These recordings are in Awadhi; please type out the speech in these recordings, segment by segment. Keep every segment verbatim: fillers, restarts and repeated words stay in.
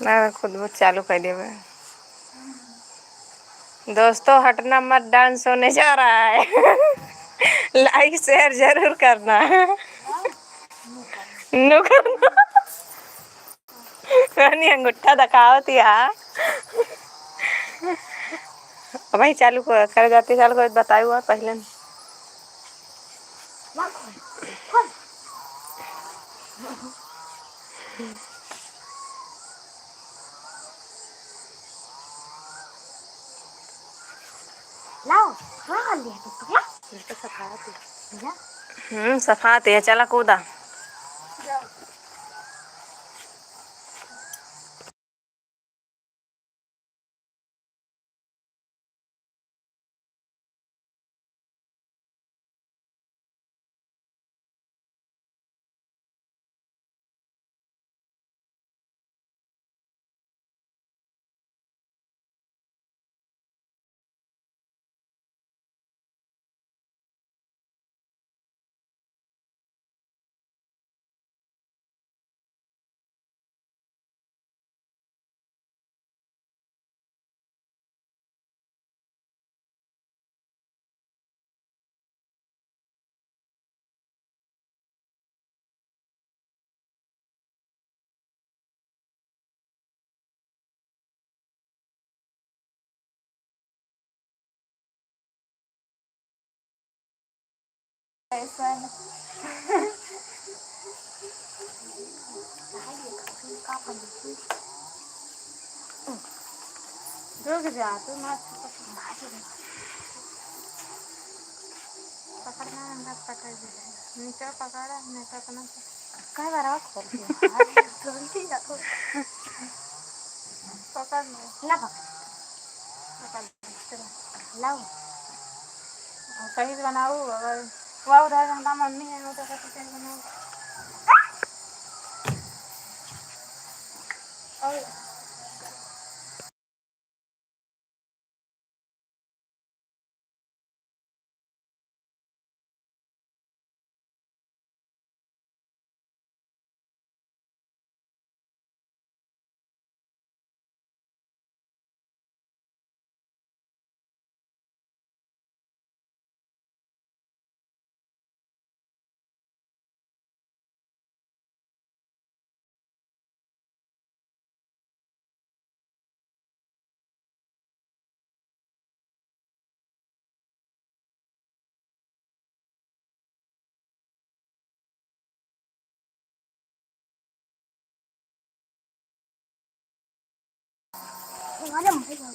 ना, खुद बहुत चालू कर देबे। दोस्तों, हटना मत, डांस होने जा रहा है। लाइक शेयर जरूर करना। नु करना। रानी अंगूठा दिखावत या। अब भाई चालू कर, कर जाते, चालू कर, बताई हुआ पहले। लाओ, हाँ, कर लिया तो, पकड़ा। ये तो सफात है। जा। हम्म, सफात है, चला कूदा। जाओ। ऐसा है। रुक जा, तू मत पकड़ना, हमरा पकड़ दे। नीचे पकड़ा, नहीं तो अपना कई बार और खोल दिया। अरे, खोल दिया, खोल। पकड़ लो। ना पकड़। पकड़ लो, चलो। लाओ। और सही से बनाओ, अगर वो उधर हमारा मम्मी है, वो तो कहते सही बनाओ। और अरे मर जाओ।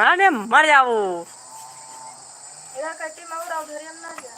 अरे मर जाओ। इधर कट्टी में और उधर हम ना जा।